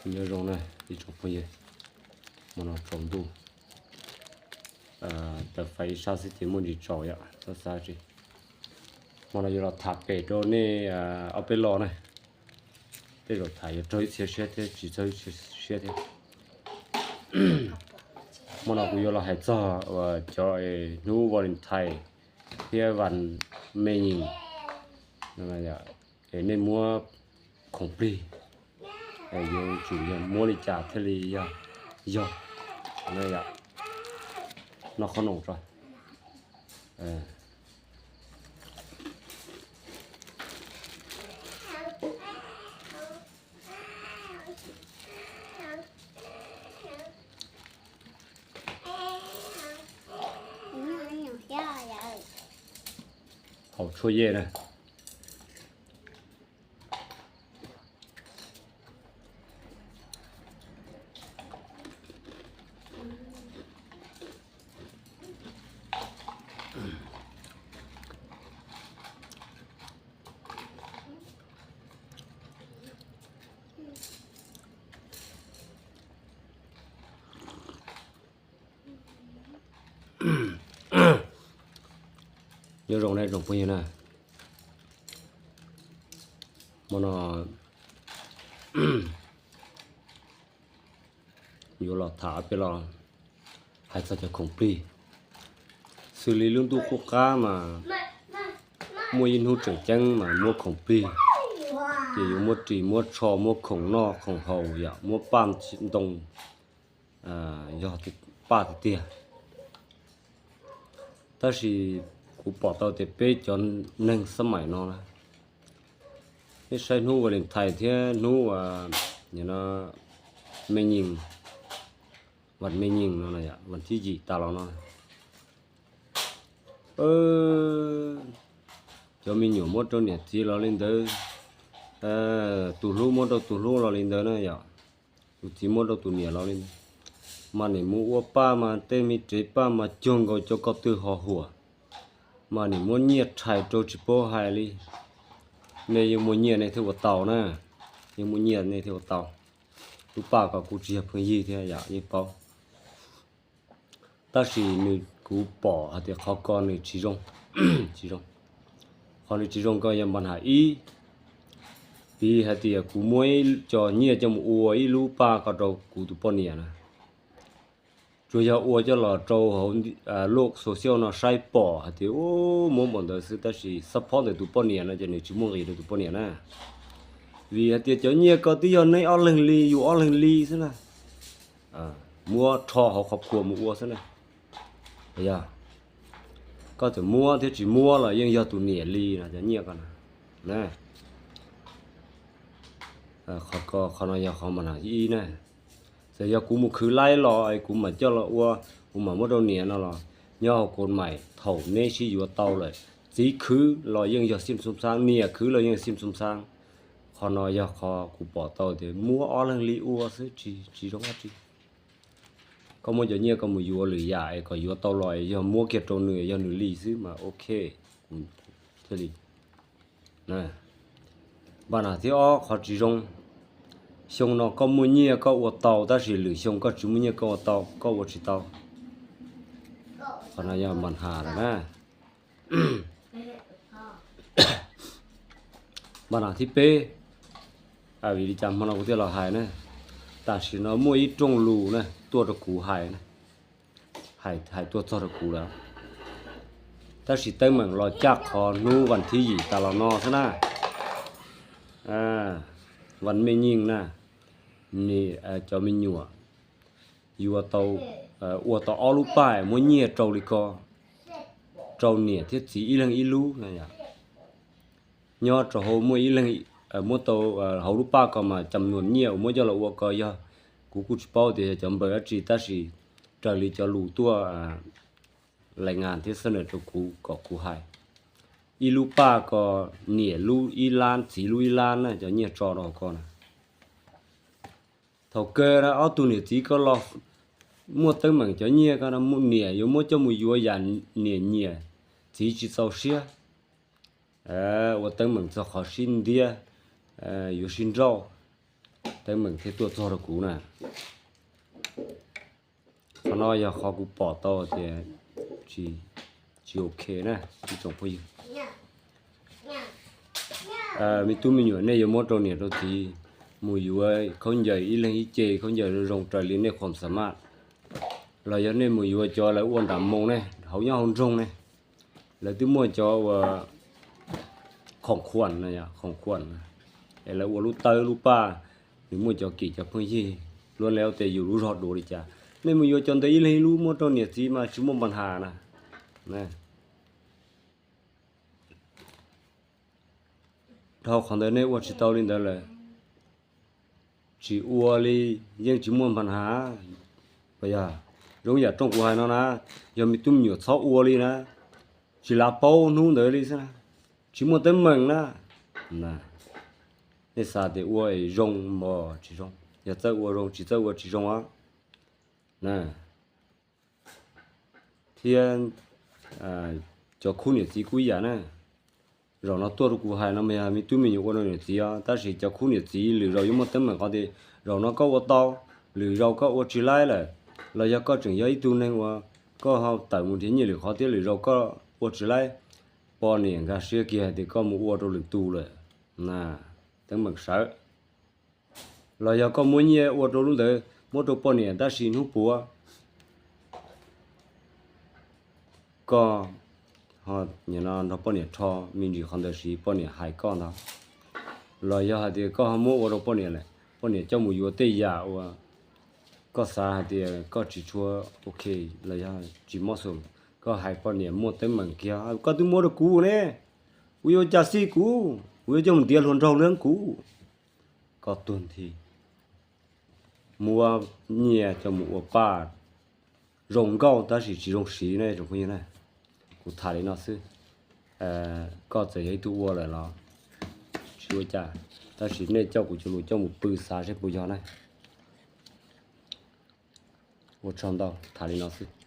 Nyob zoo na ib tsoom phooj ywg, hmo no tsaus ntuj, taws fais ib sab xwb ces muaj ntsis tsaus yom, txhob xav tsi. Hmo no yuav los tham pem rau nej ob peb lo na. Tej zaum tham yuav raug ib txhia siab thiab tsis txog ib txhia siab thiab. Hmo no kuv yuav los hais txog uas cov hnub Valentine thiab vas me nyim, es nej muab khoom plig, yuav tsum yog muab li cas thiaj li yog, yog, noj qhob noom tso. Haus tshuaj yej na. Nyob zoo na tsoom phooj ywg na, hmo no yuav los tham peb los hais txog cov khoom plig. Xws li lub ntuj qub qab mas muaj ib hnub tseem ceeb mas muab khoom plig, ces yuav muab ris muab tsho muab khoom noj khoom haus yom, muab paj ntoo, yog paj tiag tiag. Tab sis kuv pom tau tias peb cov neeg xab maim no na, peb saib hnub Valentine thiab hnub me nyim, vas me nyim no, vas thib yim tas los no, cov me nyuam muab rau niam txiv los li ntawd, tus hlub muab rau tus hlub los li ntawd na yom, tus txiv muab rau tus niam los li ntawd, mas nim mus ua paj mas tej me rev paj mas cuag nkaus cov ko tw ho huam, mas nim muab nyiaj rhais rau tsis paub hais li. Nej yeej muaj nyiaj nej thiaj ua tau na, yeej muaj nyiaj nej thiaj ua tau. Lub paj ko kuv tsis yog phooj ywg thiab yom, yeej paub. Tab sis nws, kuv pom hais tias qhov ko nws tsis zoo, tsis zoo. Qhov nws tsis zoo ko yog npam ham ib, piv hais tias kuv muab cov nyiaj coj mus ua ib lub paj ko rau kuv tus poj niam na, tsuas yog ua coj los rau hauv lub social no saib pom hais tias muab npaum ntawd xwb, tab sis xab phob ntawm tus poj niam no ces nws tsis muaj nqis rau tus poj niam na. Vim hais tias cov nyiaj ko twb yog neb ob leeg li yus ob leeg li xwb na, muab rho hauv qhov phuam mus ua xwb na. Yog koj txawm muab thiab tsis muab los yeej yog tus niam li no cov nyiaj ko na. Qhov no yog qhov mas ib na. Txawm yog kuv mus khwv laib los es kuv mam coj los ua, kuv mam muab rau niam no los, nyob hauv kuv maim thaum neb sib yuav tau lawm, txiv khwv los yeej yog xim xum xaab, niam khwv los yeej xim xum xaab. Qhov no yog qhov kuv pom tau tias muab ob leeg li ua xwb, tsis zoo dab tsi. Koj muab cov nyiaj koj mus yuav lwm yam es kom yuav tau los es yog muab kiag rau nws yog nws li xwb mas ok, kuv thiaj li Npaj nas thib ob qhov tsis zoo, xyoo no koj muaj nyiaj koj ua tau tab sis lwm xyoo koj tsis muaj nyiaj koj ua tau, koj ua tsis tau. Qhov no yog npaj nas lawm na. Npaj nas thib peb, vim li cas hmo no kuv thiaj los hais na? Tam sim no muaj ib rooj lus na tuaj rau kuv hais, hais tuaj txog rau kuv lawm. Tab sis teeb meem los caj qhov hnub vas thib yim tas los no xwb na. Vas me nyeej na, cov me nyuam yuav tau, ua tau ob lub paj muab nyiaj rau li ko, rau niam thiab txiv ib leeg ib lub. Nyob rau hauv muaj ib leeg muab tau hauv lub paj ko mas cam nyuam nyiaj uas muab coj los ua ko yog, kuv kuj tsis paub tias yog cov npaws dab tsi tab sis raws li cov lus tuaj lais ngas thiab xab nam rau kuv kom kuv hais, ib lub paj ko niam lub ib lab txiv lub ib lab na, cov nyiaj tso rau ko na. Thaum kawg na ob tug niam txiv ko los muaj teeb meem cov nyiaj ko na, niam yuav muab coj mus yuav yam niam nyiam, txiv tsis txaus siab, ua teeb meem txog qhov sib ntiab, yuav sib nrauj. teeb meem thiaj tuaj txog rau kuv na. Qhov no yog qhov kuv pom tau tias tsis, tsis ok na ib tsoom phooj ywg. Me tub me nyuam nej yuav muab rau niam rau txiv mus yuav khaub ncaws ib leeg ib ce khaub ncaws zoo zoo raws li nej khuam xas maj, los yog nej mus yuav cov lawv ua nram moo ne, hauv nyob hauv nroog ne, lawv twb muaj cov ua khoom khuam no, khoom khuam, es lawv ua lub tawb lub paj, nws muaj cov kim cov pheej yig, luab leeb tias yus lub zog duav li cas, nej mus yuav cov ntawd ib leeg ib lub muab rau niam txiv mas tsis muaj npa nhas na. Dhau qhov ntawd nej ua tsis tau li ntawd lawm, tsis ua li yeej tsis muaj npa nhas. Yog zoo yam rooj kuv hais no na, yog me tub me nyuam txhob ua li na, tsis lav paub hnub ntawd li xwb na, tsis muaj teeb meem na. Nej xav tias ua es zoo mas tsis zoo, yog txawj ua zoo, tsis txawj ua tsis zoo os. Thiab cov khub niam txiv kuj ib yam na, zaum no tuaj rau kuv hais no mas yog me tub me nyuam ua rau niam txiv os, tab sis cov khub niam txiv lwm zaus yuav muaj teeb meem qhov tias zaum no koj ua tau, lwm zaus koj ua tsis laib lawm, los yog koj tseem yog ib tug neeg uas koj ho tawm mus nrhiav nyiaj lwm qhov thiab lwm zaus koj ua tsis laib, poj niam nkag siab kiag hais tias koj mus ua rau lwm tus lawm na, teeb meem sawv. Los yog koj muab nyiaj ua rau lub ntawd muab rau poj niam tab sis hnub puav koj nrog poj niam rho me ntsis qhov ntawd siv poj niam hais koj ntag. Los yog hais tias koj ho muab ua rau poj niam lawm, poj niam coj mus yuav tej yam uas koj xav hais tias koj tsis tshua ok, los yog tsis mob xus, koj hais poj niam muaj teeb meem kiag, koj twb muab rau kuv ne, kuv yuav ua cas xij kuv, kuv yuav coj mus ntiav hluas nraug lawm kuv. Koj tuag nthi, muab nyiaj coj mus ua paj zoo nkauj tab sis tsis zoo siv ne tsoom phooj ywg na. Kuv tham li no xwb, koj txawm yog ib tug ua lawm los tsis ua cas, tab sis nej coj kuv cov lus coj mus pw xav seb puas yog na. Ua tsaug ntau, tham li no xwb.